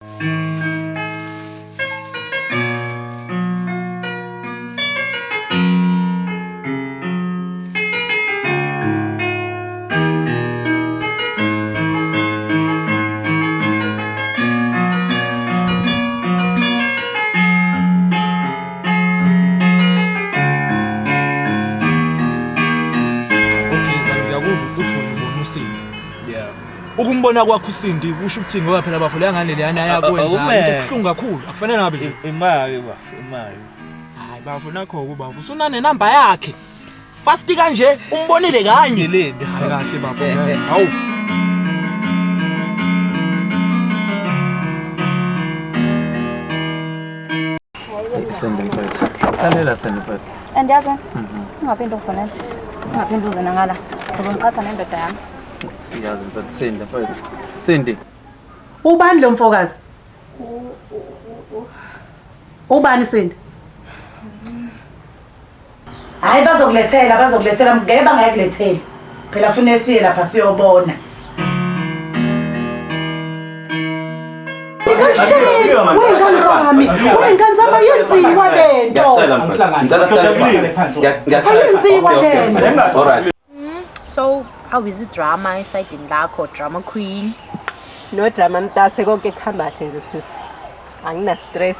Okay, Zalo ngiyakuzwa ukuthi wena ubona uSindi. Yeah. Ukumbona kwakho uSindi kusho ukuthini ngoba phela bafo leya ngane leyana yakwenza Awume. into ebuhlungu kakhulu. Akufanele ngabe nje. Imali bafo, imali. Hayi bafo nakho ubafo usunane namba yakhe. Fast kanje umbonile kanye. Ngeleni. Hayi kahle bafo ngeke. Hawu. Sende mfethu. Lalela sende mfethu. And yazi, ungaphinde ungifonele. Ungaphinde uze nangala. Uzongiqhatha nendoda yami. Yazi mfethu sende mfethu. Sindi. Ubani lo mfokazi? Ubani Sindi? Hayi bazokulethela bazokulethela ngeke bangakuletheli. Phela fune siye lapha siyobona. Wey'ngane zami, wey'ngane zami ayenziwa lento. Ayenziwa lento. All right. So, how is it drama esayidini lakho, drama queen? No drama mntase konke kuhamba kahle nje sisi. Angina stress.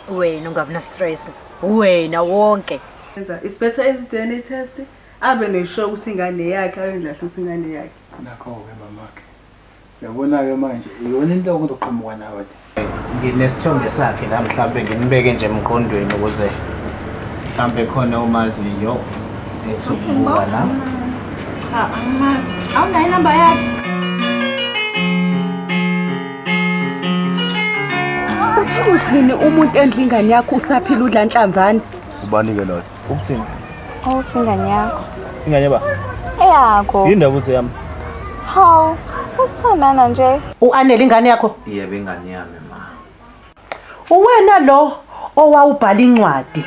Wena ungabi na stress. Wena wonke. It's better enze i-DNA test abe nesure ukuthi ingane yakhe ayondlahle ukuthi ingane yakhe. Nakho-ke mamakhe. Uyabona-ke manje iyona into okuzoqhamuka nawe le. Nginesithombe sakhe la mhlambe nginibeke nje emqondweni ukuze mhlambe khona omaziyo ethi ukubuka la. Cha, angimazi. Awunayo inamba yakhe? Uthe uthini umuntu endla ingane yakho usaphila udla nhlamvana? Ubani-ke loyo? Ukuthini? Awuthi ingane yakho. Ingane ba? Eyakho. Yini ndaba uthi yami? Hawu, sasithandana nje. U-Anele ingane yakho? Yebo ingane yami ma. Uwena lo owawubhala incwadi